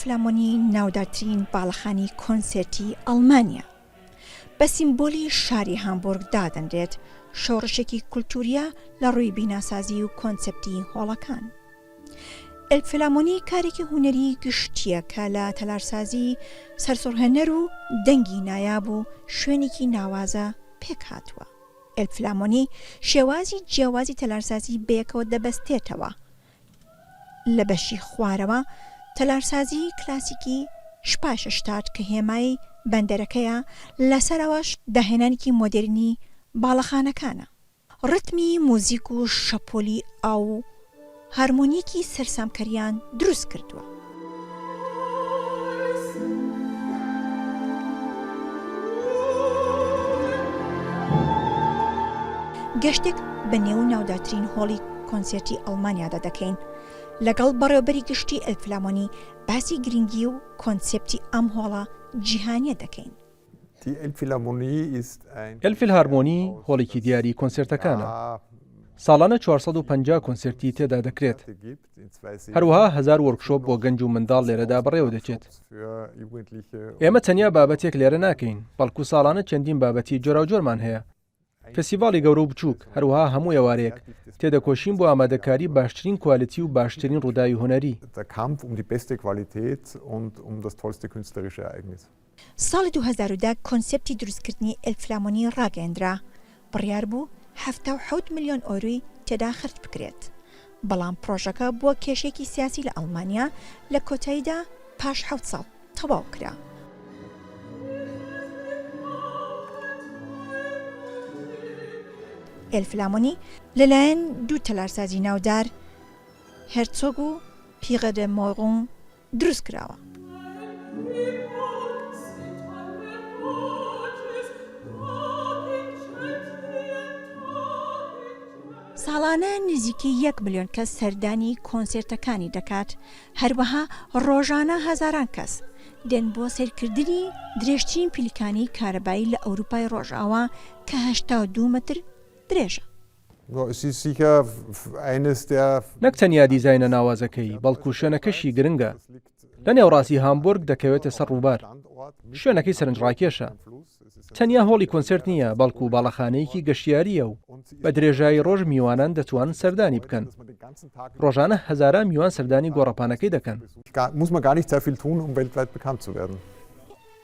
ئێلفلامۆنی ناودارترین باڵەخانی کۆنسێرتی ئەڵمانیا. بە سیمبۆلی شاری هامبۆرگ دادەنرێت، شۆڕشێکی کولتوورییە لە ڕووی بیناسازی و کۆنسێپتی هۆڵەکان. ئێلفلامۆنی کارێکی هونەریی گشتییە کە لە تەلارسازی سەرسوڕهێنەر و دەنگی نایاب و شوێنێکی ناوازە پێکهاتووە. ئێلفلامۆنی شێوازی جیاوازی تەلارسازی بەیەکەوە دەبەستێتەوە، لە بەشی خوارەوە تەلارسازیی کلاسیکی شپایشەشتات کە هێمای بەندەرەکەیە، لە سەرەوەش داهێنانێکی مۆدێرنی باڵەخانەکانە. ڕیتمی موزیک و شەپۆلی ئاو و هارمۆنییەکی سەرسامکەریان دروست کردووە. گەشتێک بە نێو ناودارترین هۆڵی کۆنسێرتی ئەڵمانیادا دەکەین، لەگەڵ بەڕێوەبەری گشتی ئێلفلامۆنی باسی گرنگی و کۆنسێپتی ئەم هۆڵە جیهانییە دەکەین. ئێلفیلهارمۆنی هۆڵێکی دیاری کۆنسێرتەکانە. ساڵانە 450 کۆنسێرتی تێدا دەکرێت. هەروەها هەزار وۆرکشۆپ بۆ گەنج و منداڵ لێرەدا بەڕێوەدەچێت. ئێمە تەنیا بابەتێک لێرە ناکەین، بەڵکو ساڵانە چەندین بابەتی جۆراوجۆرمان هەیە. فێستیڤاڵی گەورە و بچووک، هەروەها هەموو ئێوارەیەک، تێدەکۆشین بۆ ئامادەکاری باشترین کوالیتی و باشترین ڕووداوی هونەری. ساڵی 2010 کۆنسێپتی دروستکردنی ئێلفلامۆنی ڕاگەیەندرا، بڕیار بوو 77 ملیۆن ئۆرۆی تێدا خەرج بکرێت، بەڵام پڕۆژەکە بووە کێشەیەکی سیاسی لە ئەڵمانیا، لە کۆتاییدا پاش حەوت ساڵ تەواو کرا. ئێلفلامۆنی لەلایەن دوو تەلارسازی ناودار هێرتسۆگ و پیغە دە مۆرون دروست کراوە. ساڵانە نزیکەی یەک ملیۆن کەس سەردانی کۆنسێرتەکانی دەکات، هەروەها ڕۆژانە هەزاران کەس دێن بۆ سەیرکردنی درێژترین پیلکانی کارەبایی لە ئەوروپای ڕۆژئاوا کە 82 مەتر درێژە. نەک تەنیا دیزاینە ناوازەکەی، بەڵکو شوێنەکەشی گرنگە. لە نێوەڕاستی هامبۆرگ دەکەوێتە سەر ڕووبار. شوێنەکەی سەرنجڕاکێشە. تەنیا هۆڵی کۆنسێرت نییە، بەڵکو باڵەخانەیەکی گەشتیارییە و بە درێژایی ڕۆژ میوانان دەتوانن سەردانی بکەن. ڕۆژانە هەزاران میوان سەردانی گۆڕەپانەکەی دەکەن.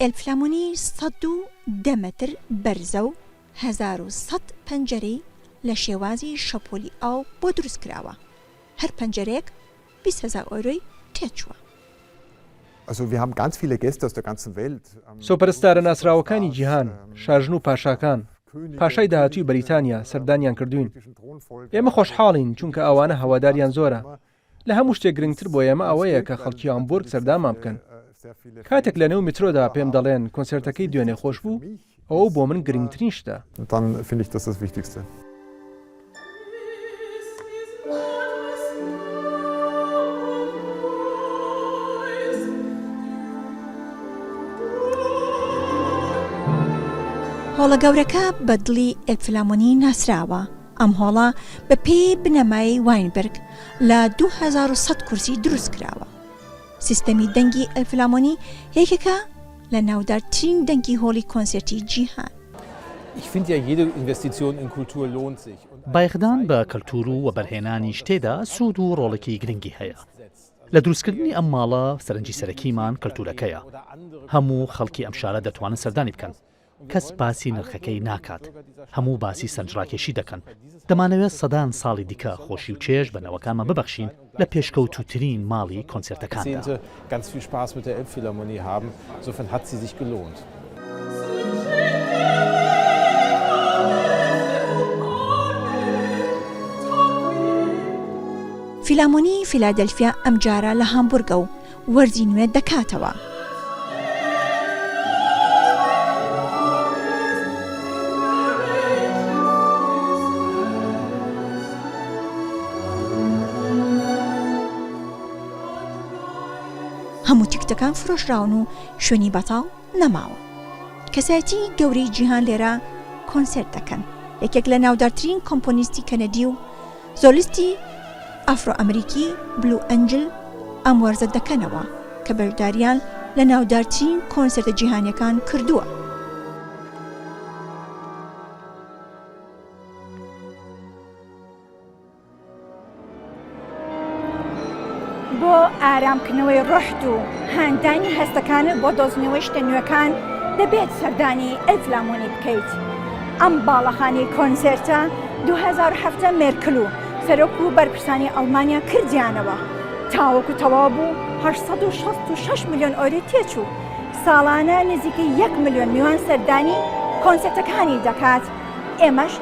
ئێلفلامۆنی 110 مەتر بەرزە و 1100 پەنجەرەی لە شێوازی شەپۆلی ئاو بۆ دروستکراوە، هەر پەنجەرەیەک 20 هەزار ئۆرۆی تێچووە. سوپەرستارە ناسراوەکانی جیهان، شاژن و پاشاکان، پاشای داهاتووی بەریتانیا سەردانیان کردووین. ئێمە خۆشحاڵین، چونکە ئەوانە هەواداریان زۆرە. لە هەموو شتێک گرنگتر بۆ ئێمە ئەوەیە کە خەڵکی هامبۆرگ سەردانمان بکەن. کاتێک لەنێو میترۆدا پێم دەڵێن کۆنسێرتەکەی دوێنێ خۆش بوو، ئەوە بۆ من گرنگترین شتە. هۆڵە گەورەکە بە دڵی ئێلفلامۆنی ناسراوە، ئەم هۆڵە بە پێی بنەمای واینبرگ لە 2100 کورسی دروست کراوە. سیستەمی دەنگی ئێلفلامۆنی یەکێکە لە ناودارترین دەنگی هۆڵی کۆنسێرتی جیهان. بایەخدان بە کەلتوور و وەبەرهێنانیش تێدا سوود و ڕۆڵێکی گرنگی هەیە. لە دروستکردنی ئەم ماڵە سەرنجی سەرەکیمان کەلتوورەکەیە. هەموو خەڵکی ئەم شارە دەتوانن سەردانی بکەن. کەس باسی نرخەکەی ناکات، هەموو باسی سەرنجڕاکێشی دەکەن. دەمانەوێت سەدان ساڵی دیکە خۆشی و چێژ بە نەوەکانمان ببەخشین لە پێشکەوتووترین ماڵی کۆنسێرتەکاندا. فیلامۆنی فیلادلفیا ئەمجارە لە هامبورگە و وەرزی نوێ دەکاتەوە. هەموو تیکتەکان فرۆشراون و شوێنی بەتاڵ نەماوە. کەسایەتی گەورەی جیهان لێرە کۆنسێرت دەکەن. یەکێک لە ناودارترین کۆمپۆنیستی کەنەدی و زۆلیستی ئەفرۆ ئەمریکی بلو ئەنجل ئەم وەرزە دەکەنەوە. کە بەشداریان لە ناودارترین کۆنسێرتە جیهانیەکان کردووە. بۆ ئارامکردنەوەی ڕۆحت و هاندانی هەستەکانت بۆ دۆزینەوەی شتە نوێکان دەبێت سەردانی ئەلفلامۆنی بکەیت. ئەم باڵەخانەی کۆنسێرتە 2017 مێرکل و سەرۆک و بەرپرسانی ئەڵمانیا کردیانەوە. تاوەکو تەواو بوو 866 ملیۆن ئۆرۆی تێچوو. ساڵانە نزیکەی یەک ملیۆن میوان سەردانی کۆنسێرتەکانی دەکات. ئێمەش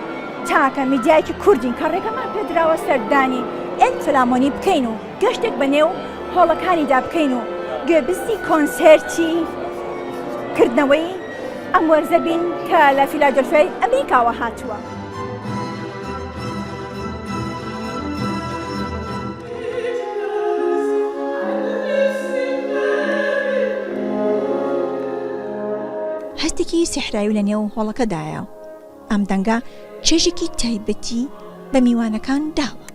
تاکە میدیایەکی کوردین کە ڕێگەمان پێدراوە سەردانی ئێلفلامۆنی بکەین و گەشتێک بە نێو هۆڵەکانیدا بکەین و گوێبیستی کۆنسێرتی کردنەوەی ئەم وەرزە بین کە لە فیلادلفیای ئەمریکاوە هاتووە. هەستێکی سیحراوی لە نێو هۆڵەکەدایە. ئەم دەنگە چێژێکی تایبەتی بە میوانەکان داوە.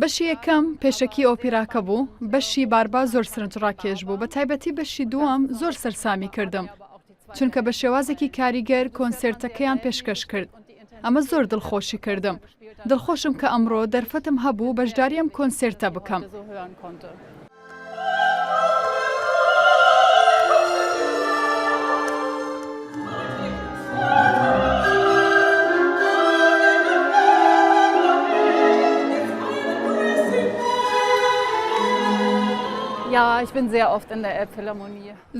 بەشی یەکەم پێشەکی ئۆپیراکە بوو، بەشی باربا زۆر سەرنجڕاکێش بوو، بەتایبەتی بەشی دووەم زۆر سەرسامی کردم، چونکە بە شێوازێکی کاریگەر کۆنسێرتەکەیان پێشکەش کرد، ئەمە زۆر دڵخۆشی کردم، دڵخۆشم کە ئەمڕۆ دەرفەتم هەبوو بەشداری ئەم کۆنسێرتە بکەم.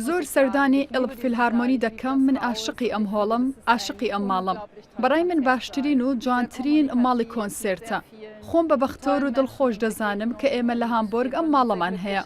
زۆر سەردانی ئێلبفیلهارمۆنی دەکەم، من ئاشقی ئەم هۆڵەم، ئاشقی ئەم ماڵەم. بەڕای من باشترین و جوانترین ماڵی کۆنسێرتە. خۆم بە بەختەوەر و دڵخۆش دەزانم کە ئێمە لە هامبۆرگ ئەم ماڵەمان هەیە.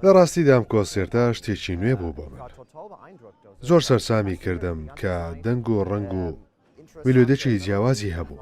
لە ڕاستیدا ئەم کۆنسێرتە شتێکی نوێ بوو بۆ من. زۆر سەرسامی کردم کە دەنگ و ڕەنگ و میلۆدێکی جیاوازی هەبوو.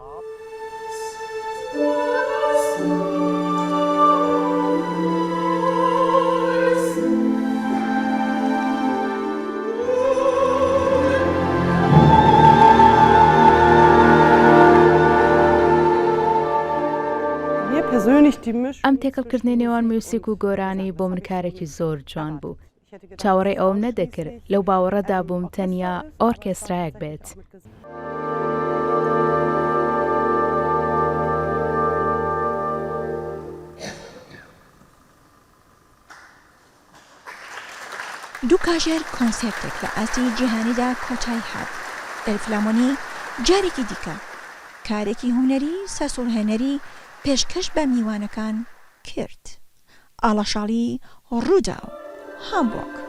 ئەم تێکەڵکردنەی نێوان میوسیک و گۆرانی بۆ من کارێکی زۆر جوان بوو. چاوەڕێی ئەوەم نەدەکرد، لەو باوەڕەدا بووم تەنیا ئۆرکێسترایەک بێت. دوو کاژێر کۆنسێرتێک لە ئاستی جیهانیدا کۆتایی هات، ئێلفلامۆنی جارێکی دیکە کارێکی هونەری سەرسوڕهێنەری پێشکەش بە میوانەکان کرد. ئاڵاشاڵی، رووداو، هامبۆرگ.